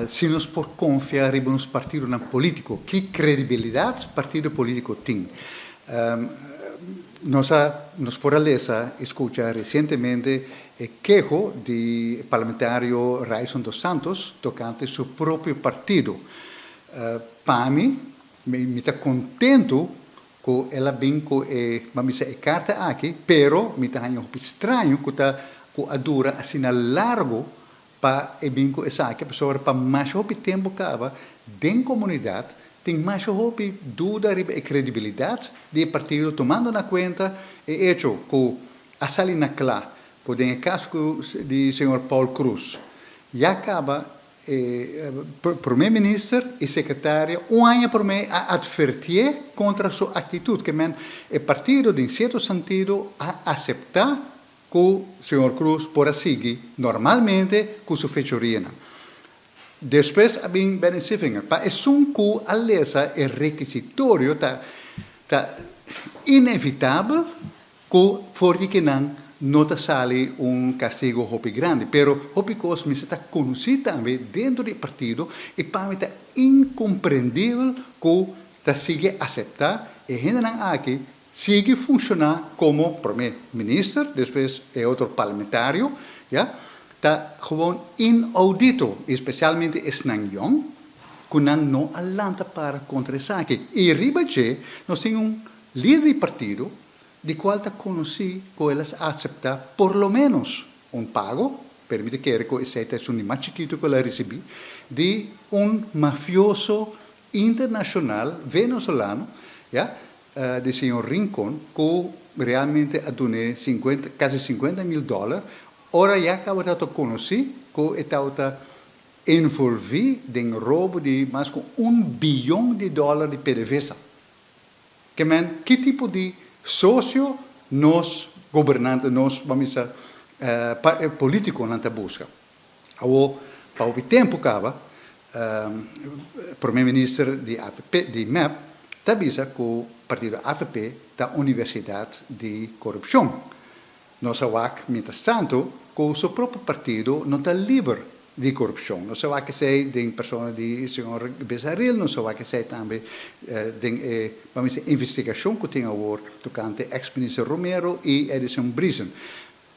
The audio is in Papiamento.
Si nos por konfia riba nos partidonan polítiko, ki kredibilidat partido polítiko tin? Nos a nos por a lesa i skucha resientemente e keho di parlamentario Ryson dos Santos tokante su propio partido. Pa mi, mi ta kontentu ku el a bin ku e, ban bisa, e karta aki, pero mi ta haña hopi straño ku ta ku a dura asina largu pa e bin ku esaki, pasobra pa masha hopi tempu kaba den komunidat tin masha hopi duda riba e kredibilidat di e partido tumando na kuenta e echo ku a sali na kla ku den e kaso ku di señor Paul Croes ya kaba e prome minister i sekretario un aña prome a atvertié kontra su aktitut ke men e partido den sierto sentido a aseptá ku señor Croes por a sigui normalmente ku su fechorianan. Despues a bin Benny Sevinger. Pa esun ku a lesa e rekisitorio ta ta inevitabel ku for di kinan no ta sali un kastigo hopi grandi. Pero hopi kos mester ta konosí tambe dentro di e partido i pa mi ta inkomprendibel ku ta sigui aseptá e hendenan aki sigui funshoná komo prome minister, despues e otro parlamentario, ya, ta gewoon inaudito, i spesialmente esnan yòn, ku nan no a lanta para kontra esaki. I riba dje nos tin un lider di partido di kual ta konosí ku el a aseptá por lo ménos un pago, pero mi ta kere ku esei ta esun di mas chikitu ku el a risibí, di un mafioso internashonal venezolano, ya, di señor Rincon cu realmente a dun'e 50, casi 50 mil dollar, ora ya caba tabata conoci cu e tabata envolvi den robo di mas cu un biyon di dollar di PDVSA. Ke men, ki tipo di socio nos gobernante, nos, ban bisa, politiconan ta busca? Awor, pa hopi tempu kaba, Prome Minister di avp, di mep, ta bisa ku partido avp ta universidat di korupshon. Nos a wak mientrastantu ku su propio partido no ta liber di korupshon. Nos a wak esei den persona di señor Besaril, nos a wak esei tambe den e, ban bisa, investigashon ku tin awor tokante eks minister Romero i Edison Briesen.